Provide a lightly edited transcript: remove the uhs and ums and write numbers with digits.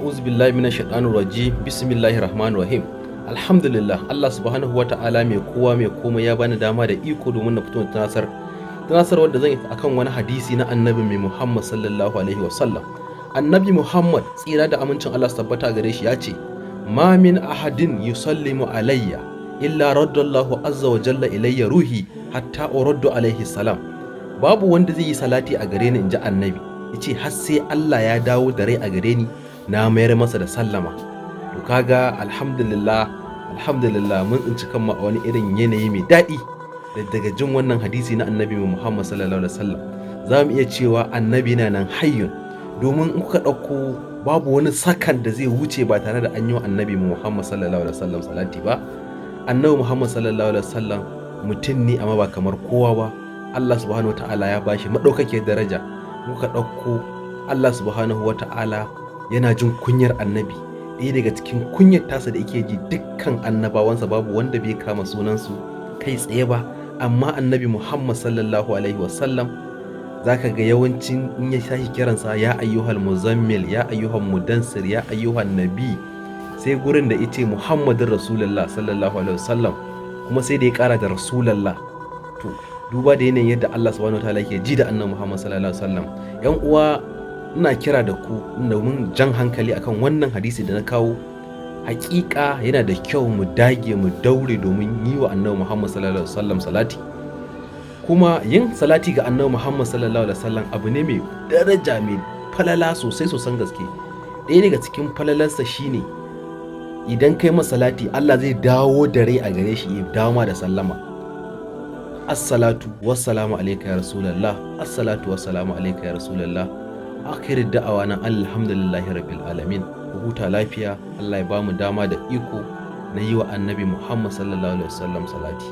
A'udhu billahi minash shaitanir rajim. Bismillahir rahmanir rahim. Alhamdulillah, Allah subhanahu wa ta'ala mai kowa mai komai ya bani dama da iko domin na fito tunasar wanda zan yi akan wani hadisi na Annabi mai Muhammad sallallahu alaihi wasallam. Annabi Muhammad, tsira da amincin Allah su tabbata gare shi, ya ce: "Ma min ahadin yusallimu alayya illa raddallahu azza wa jalla ilayya ruhi hatta uraddu alaihi salam." Babu wanda zai yi salati a gare ni, in ji Annabi, yace har sai Allah ya dawo da rai a gare ni na mayar masa da sallama. To kaga, alhamdulillah, alhamdulillah, mun tsinci kanmu a wani irin yanayi mai daɗi da daga jin wannan hadisi na Annabi Muhammad sallallahu alaihi wasallam, za mu iya cewa Annabi na nan hayyun, domin in kuka ɗauko babu wani sakan da zai wuce ba tare da an yi wa Annabi Muhammad sallallahu alaihi wasallam salati ba. Annabi Muhammad sallallahu alaihi wasallam mutum ne, amma ba kamar kowa ba. Allah subhanahu wata'ala ya bashi maɗaukakiyar daraja. Muka ɗauko, Allah subhanahu wata'ala yana jin kunyar Annabi. Ɗaya daga cikin kunyar tasa da yake ji, dukkan annabawansa babu wanda bai kama sunansu kai tsaye ba, amma Annabi Muhammad sallallahu alaihi wasallam zaka ga yawancin in ya tashi kiransa, "Ya ayyuhal muzammil, ya ayyuhal mudansir, ya ayyuhan nabi," sai gurin da yace "Muhammadin Rasulullah sallallahu alaihi wasallam", kuma sai da ya kara da "Rasulallah". To duba da yanayin yadda Allah subhanahu wataala yake ji da Annabi Muhammad sallallahu alaihi wasallam, yan uwa, ina kira da ku domin jan hankali akan wannan hadisi da na kawo. Hakika yana da kyau mu dage, mu daure domin yi wa Annabi Muhammad sallallahu alaihi wasallam salati. Kuma yin salati ga Annabi Muhammad sallallahu alaihi wasallam abu ne mai daraja, mai falala sosai sosan gaske. Ɗaya daga cikin falalarsa shine idan kai masa salati, Allah zai dawo da rai a gare shi ya dawo ma da sallama. Assalatu wassalamu alaika ya Rasulallah, assalatu wassalamu alaika ya Rasulallah. Akhirin da'awa na alhamdulillahi rabbil alamin. Ku huta lafiya. Allah ya bamu dama da iko na yi wa Annabi Muhammad sallallahu alaihi wasallam salati.